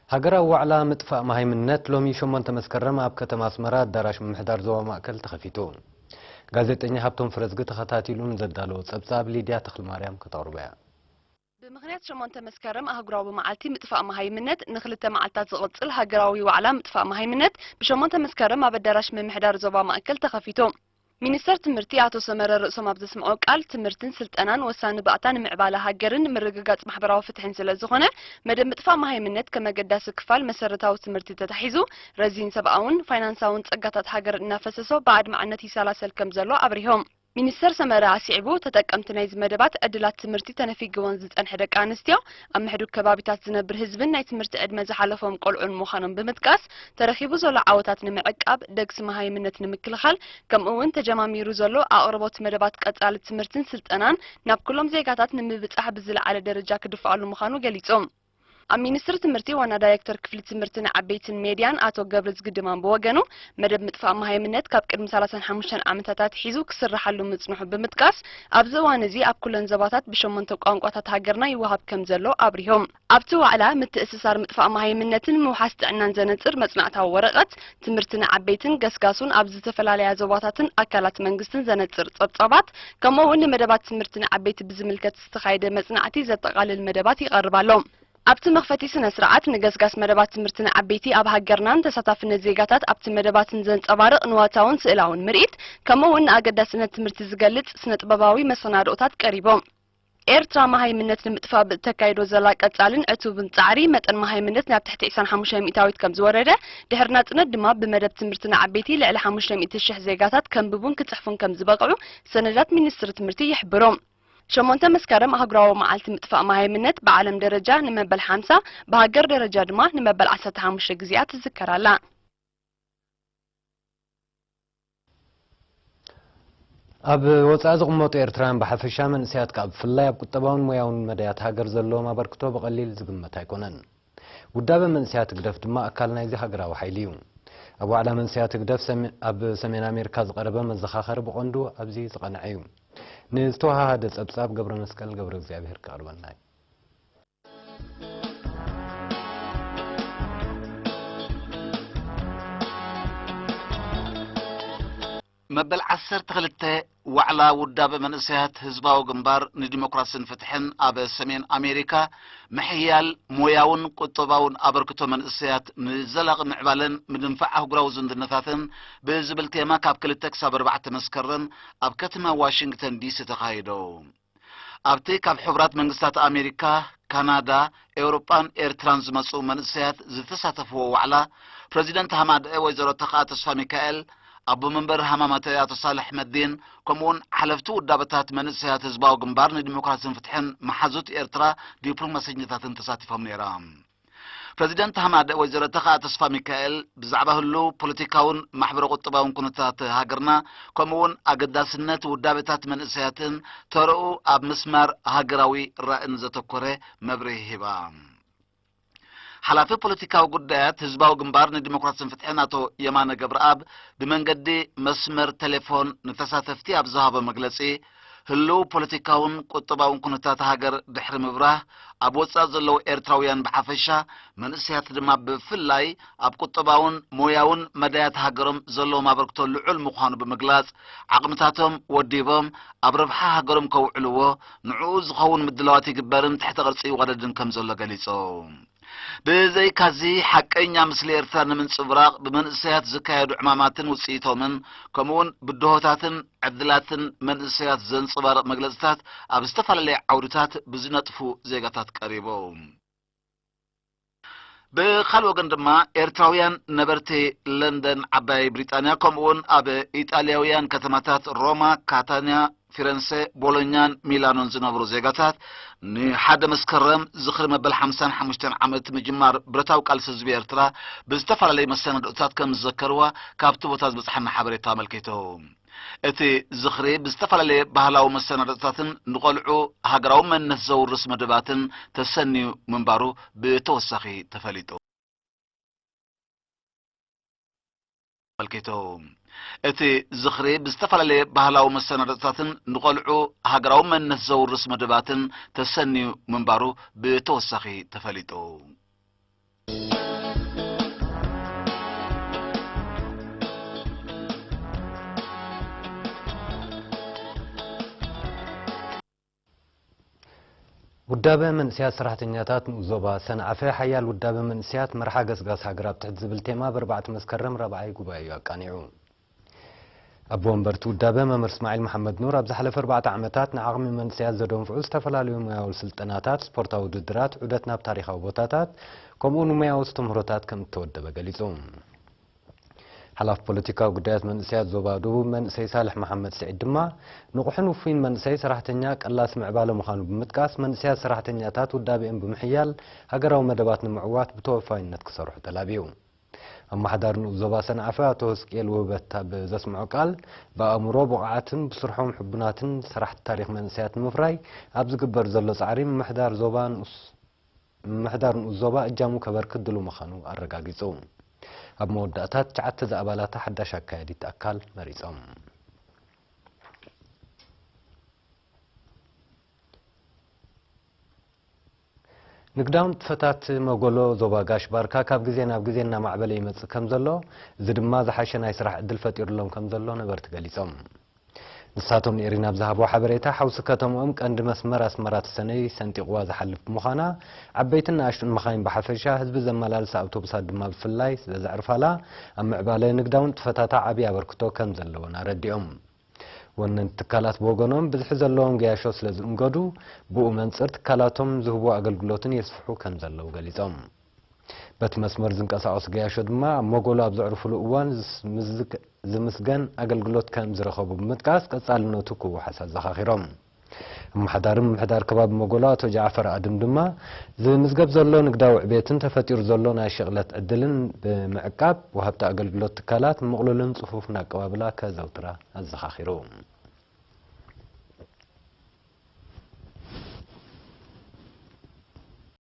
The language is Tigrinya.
ሃገራዊ ዋዕላ ምጥፋእ መሃይምነት ሎሚ ሸሞንተ መስከረም ኣብ ከተማ ኣስመራ ኣዳራሽ ምምሕዳር ዞባ ማእከል ተኸፊቱ። ጋዜጠኛ ሃብቶም ፍረዝጊ ተኸታቲሉ ንዘዳለዎ ጸብጻብ ሊድያ ተኽለማርያም ከተቕርቦ እያ። ብምኽንያት ሸሞንተ መስከረም ኣህጉራዊ መዓልቲ ምጥፋእ መሃይምነት ንኽልተ መዓልታት ዝቕጽል ሃገራዊ ዋዕላ ምጥፋእ መሃይምነት ብሸሞንተ መስከረም ኣብ ኣዳራሽ ምምሕዳር ዞባ ማእከል ተኸፊቱ። ሚኒስተር ትምህርቲ ኣቶ ሰመረ ርእሶም ኣብ ዘስምዖ ቃል፣ ትምህርትን ስልጠናን ወሳኒ ባእታ ንምዕባለ ሃገርን ምርግጋጽ ማሕበራዊ ፍትሕን ስለ ዝኾነ፣ መደብ ምጥፋእ መሃይምነት ከም ኣገዳሲ ክፋል መሰረታዊ ትምህርቲ ተታሒዙ፣ ረዚን ሰብኣውን ፋይናንሳውን ጸጋታት ሃገር እናፈሰሶ ብኣድማዕነት ይሰላሰል ከም ዘሎ ኣብሪሆም። ሚኒስተር ሰመረ ኣስዒቡ፣ ተጠቀምቲ ናይዚ መደባት ዕድላት ትምህርቲ ተነፊግወን ዝጸንሐ ደቂ ኣንስትዮ፣ ኣብ ምሕዱግ ከባቢታት ዝነብር ህዝብን ናይ ትምህርቲ ዕድመ ዝሓለፎም ቆልዑን ምዃኖም ብምጥቃስ፣ ተረኺቡ ዘሎ ዓወታት ንምዕቃብ፣ ደግሲ መሃይምነት ንምክልኻል፣ ከምኡ እውን ተጀማሚሩ ዘሎ ኣቕርቦት መደባት ቀጻሊ ትምህርትን ስልጠናን ናብ ኩሎም ዜጋታት ንምብጻሕ ብዝለዓለ ደረጃ ክድፍኣሉ ምዃኑ ገሊጹ። ኣብ ሚኒስትሪ ትምህርቲ ዋና ዳይሬክተር ክፍሊ ትምህርቲ ንዓበይትን ሜድያን ኣቶ ገብረዝጊ ድማም ብወገኑ፣ መደብ ምጥፋእ መሃይምነት ካብ ቅድሚ ሰላሳን ሓሙሽተን ዓመታት ኣትሒዙ ክስራሓሉ ምጽንሑ ብምጥቃስ፣ ኣብዚ እዋን እዚ ኣብ ኩለን ዞባታት ብሸሞንተ ቋንቋታት ሃገርና ይወሃብ ከም ዘሎ ኣብሪሆም። ኣብቲ ዋዕላ፣ ምትእስሳር ምጥፋእ መሃይምነትን ምውሓስ ጥዕናን ዘነጽር መጽናዕታዊ ወረቐት፣ ትምህርቲ ንዓበይትን ገስጋሱን ኣብ ዝተፈላለያ ዞባታትን ኣካላት መንግስትን ዘነጽር ጸብጻባት፣ ከምኡ እውን ንመደባት ትምህርቲ ንዓበይቲ ብዝምልከት ዝተኻየደ መጽናዕቲ ዘጠቓልል መደባት ይቐርብ ኣሎ። ኣብቲ መኽፈቲ ስነ ስርዓት፣ ንገስጋስ መደባት ትምህርቲ ንዓበይቲ ኣብ ሃገርናን ተሳታፍነት ዜጋታት ኣብቲ መደባትን ዘንጸባርቕ ንዋታውን ስእላውን ምርኢት፣ ከምኡ እውን ንኣገዳስነት ትምህርቲ ዝገልጽ ስነ ጥበባዊ መሰናድኦታት ቀሪቦም። ኤርትራ መሃይምነት ንምጥፋእ ብእተካይዶ ዘላ ቀጻልን ዕቱብን ጻዕሪ፣ መጠን መሃይምነት ናብ ትሕቲ ዕስራን ሓሙሽተን ሚእታዊት ከም ዝወረደ፣ ድሕሪ ናጽነት ድማ ብመደብ ትምህርቲ ንዓበይቲ ልዕሊ ሓሙሽተ ሚእቲ ሽሕ ዜጋታት ከንብቡን ክጽሕፉን ከም ዝበቕዑ ሰነዳት ሚኒስትሪ ትምህርቲ ይሕብሩ። ሸሞንተ መስከረም ኣህጉራዊ መዓልቲ ምጥፋእ መሃይምነት ብዓለም ደረጃ ንመበል ሓምሳ፣ ብሃገር ደረጃ ድማ ንመበል ዓሰርተ ሓሙሽተ ግዜኣ ትዝከር ኣላ። ኣብ ወጻኢ ዝቕመጡ ኤርትራውያን ብሓፈሻ፣ መንእሰያት ከኣ ብፍላይ ኣብ ቁጠባውን ሞያውን መዳያት ሃገር ዘለዎም ኣበርክቶ ብቐሊል ዝግመት ኣይኮነን። ውዳበ መንእሰያት ህግደፍ ድማ ኣካል ናይዚ ሃገራዊ ሓይሊ እዩ። ኣብ ዋዕላ መንእሰያት ህግደፍ ሰሜ-፣ ኣብ ሰሜን ኣሜሪካ ዝቐረበ መዘኻኸሪ ብቐንዱ ኣብዚ ዝቐንዐ እዩ። ንዝተወሃሃደ ጸብጻብ ገብረ መስቀል ገብረ እግዚኣብሔር ክቐርበልና እዩ። መበል ዓሰርተ ክልተ ዋዕላ ውዳበ መንእሰያት ህዝባዊ ግንባር ንዲሞክራስን ፍትሕን ኣብ ሰሜን ኣሜሪካ፣ ምሕያል ሞያውን ቁጠባውን ኣበርክቶ መንእሰያት ንዘላቒ ምዕባለን ምድንፋዕ ኣህጉራዊ ዝምድናታትን ብዝብል ቴማ፣ ካብ ክልተ ክሳብ ኣርባዕተ መስከረም ኣብ ከተማ ዋሽንግተን ዲሲ ተኻይዶ። ኣብቲ ካብ ሕቡራት መንግስታት ኣሜሪካ፣ ካናዳ፣ ኤውሮጳን ኤርትራን ዝመጹ መንእሰያት ዝተሳተፍዎ ዋዕላ፣ ፕረዚደንት ሃማደኤ ወይዘሮ ተኽኣ ተስፋ ሚካኤል፣ ኣቦ መንበር ሃማማተ ኣቶ ሳልሕ መዲን፣ ከምኡውን ሓለፍቲ ውዳበታት መንእሰያት ህዝባዊ ግንባር ንዲሞክራስን ፍትሕን፣ መሓዙት ኤርትራ፣ ዲፕሎማሰኛታትን ተሳቲፎም ነይሮም። ፕረዚደንት ሃማደኤ ወይዘሮ ተኽኣ ተስፋ ሚካኤል፣ ብዛዕባ ህሉው ፖለቲካውን ማሕበረ ቁጠባውን ኩነታት ሃገርና፣ ከምኡውን ኣገዳስነት ውዳበታት መንእሰያትን ተረኡ ኣብ ምስማር ሃገራዊ ራእን ዘተኮረ መብርሂ ሂባ። ሓላፊ ፖለቲካዊ ጉዳያት ህዝባዊ ግንባር ንዲሞክራስን ፍትሕን ኣቶ የማነ ገብረኣብ፣ ብመንገዲ መስመር ቴሌፎን ንተሳተፍቲ ኣብ ዝሃቦ መግለጺ፣ ህሉው ፖለቲካውን ቁጠባውን ኩነታት ሃገር ድሕሪ ምብራህ፣ ኣብ ወጻኢ ዘለዉ ኤርትራውያን ብሓፈሻ፣ መንእሰያት ድማ ብፍላይ፣ ኣብ ቁጠባውን ሞያውን መዳያት ሃገሮም ዘለዎም ኣበርክቶ ልዑል ምዃኑ ብምግላጽ፣ ዓቕምታቶም ወዲቦም ኣብ ረብሓ ሃገሮም ከውዕልዎ፣ ንዕኡ ዝኸውን ምድላዋት ይግበርን ትሕተ ቅርጺ ይወደድን ከም ዘሎ ገሊጾም። ብዘይካዚ፣ ሓቀኛ ምስሊ ኤርትራ ንምንጽብራቕ ብመንእሰያት ዝካየዱ ዕማማትን ውጽኢቶምን፣ ከምኡውን ብድሆታትን ዕድላትን መንእሰያት ዘንጽባርቕ መግለጽታት ኣብ ዝተፈላለየ ዓውድታት ብዝነጥፉ ዜጋታት ቀሪቡ። ብኻልእ ወገን ድማ፣ ኤርትራውያን ነበርቲ ለንደን፣ ዓባይ ብሪጣንያ፣ ከምኡውን ኣብ ኢጣልያውያን ከተማታት ሮማ፣ ካታንያ፣ ፊረንሰ፣ ቦሎኛን ሚላኖን ዝነብሩ ዜጋታት፣ ንሓደ መስከረም ዝኽሪ መበል ሓምሳን ሓሙሽተን ዓመት ምጅማር ብረታዊ ቃልሲ ህዝቢ ኤርትራ ብዝተፈላለዩ መሰናድኦታት ከም ዝዘከርዋ ካብቲ ቦታ ዝበጽሓና ሓበሬታ ኣመልኪቱ። እቲ ዝኽሪ ብዝተፈላለየ ባህላዊ መሰናድኦታትን ንቖልዑ ሃገራዊ መንነት ዘውርስ መደባትን ተሰንዩ ምንባሩ ብተወሳኺ ተፈሊጡ። ኣመልኪቱ። እቲ ዝኽሪ ብዝተፈላለየ ባህላዊ መሰናድኦታትን ንቖልዑ ሃገራዊ መንነት ዘውርስ መደባትን ተሰንዩ ምንባሩ ብተወሳኺ ተፈሊጡ። ውዳበ መንእስያት ሰራሕተኛታት ንኡስ ዞባ ሰንዓፈ ሓያል ውዳበ መንእስያት መርሓ ገስጋስ ሃገር ኣብ ትሕቲ ዝብል ቴማ ብ ኣርባዕተ መስከረም ራብዓይ ጉባኤኡ ኣቃኒዑ። ኣቦ ወንበርቲ ውዳበ መምህር እስማዒል መሓመድ ኑር ኣብ ዝሓለፈ ኣርባዕተ ዓመታት ንዓቕሚ መንእስያት ዘደንፍዑ ዝተፈላለዩ ሞያዊ ስልጠናታት፣ ስፖርታዊ ውድድራት፣ ዑደት ናብ ታሪኻዊ ቦታታት ከምኡ እውን ሞያዊ ኣስተምህሮታት ከም እተወደበ ገሊጹ። ሓላፊ ፖለቲካዊ ጉዳያት መንእሰያት ዞባ ደቡብ መንእሰይ ሳልሕ መሓመድ ስዒድ ድማ ንቑሕን ውፉይን መንእሰይ ሰራሕተኛ ቀላስ ምዕባለ ምዃኑ ብምጥቃስ መንእሰያት ሰራሕተኛታት ውዳቤኦም ብምሕያል ሃገራዊ መደባት ንምዕዋት ብተወፋይነት ክሰርሑ ተላብዩ። ኣመሓዳሪ ንኡስ ዞባ ሰንዓፈ ኣቶ ህዝቅኤል ውህበት ኣብ ዘስምዖ ቃል ብኣእምሮ ብቑዓትን ብስርሖም ሕቡናትን ሰራሕቲ ታሪኽ መንእሰያት ንምፍራይ ኣብ ዝግበር ዘሎ ጻዕሪ ምምሕዳር ዞባ ንኡስ ምምሕዳር ንኡስ ዞባ እጃሙ ከበርክት ድሉ ምዃኑ ኣረጋጊጹ። ኣብ መወዳእታ ትሽዓተ ዝኣባላታ ሓዳሽ ኣካያዲት ኣካል መሪጾም። ንግዳዊ ንጥፈታት መጎሎ ዞባ ጋሽ ባርካ ካብ ግዜ ናብ ግዜ እናማዕበለ ይመጽእ ከም ዘሎ፣ እዚ ድማ ዝሓሸ ናይ ስራሕ ዕድል ፈጢሩሎም ከም ዘሎ ነበርቲ ገሊጾም። ንሳቶም ንኤሪና ኣብ ዝሃብዎ ሓበሬታ፣ ሓውሲ ከተምኦም ቀንዲ መስመር ኣስመራ ተሰነይ ሰንጢቕዋ ዝሓልፍ ብምዃና፣ ዓበይትን ንኣሽቱን መኻይን ብሓፈሻ፣ ህዝቢ ዘመላልሳ ኣውቶቡሳት ድማ ብፍላይ ስለ ዘዕርፋላ፣ ኣብ ምዕባለ ንግዳዊ ንጥፈታታ ዓቢ ኣበርክቶ ከም ዘለወን ኣረዲኦም። ወነንቲ ትካላት ብወገኖም፣ ብዝሒ ዘለዎም ገያሾ ስለ ዝእንገዱ፣ ብኡ መንጽር ትካላቶም ዝህብዎ ኣገልግሎትን የስፍሑ ከም ዘለዉ ገሊጾም። በቲ መስመር ዝንቀሳቐሱ ገያሾ ድማ ኣብ መጎሎ ኣብ ዘዕርፉሉ እዋን ዝስ-፣ ምዝግ-፣ ዝምስገን ኣገልግሎት ከም ዝረኸቡ ብምጥቃስ ቀጻልነቱ ክወሓስ ኣዘኻኺሮም። ኣመሓዳሪ ምምሕዳር ከባቢ መጎሎ ኣቶ ጃዕፈር ኣድም ድማ ዝምዝገብ ዘሎ ንግዳዊ ዕቤትን ተፈጢሩ ዘሎ ናይ ሽቕለት ዕድልን ብምዕቃብ ወሃብቲ ኣገልግሎት ትካላት ምቕሉልን ጽፉፍን ኣቀባብላ ከዘውትራ ኣዘኻኺሩ።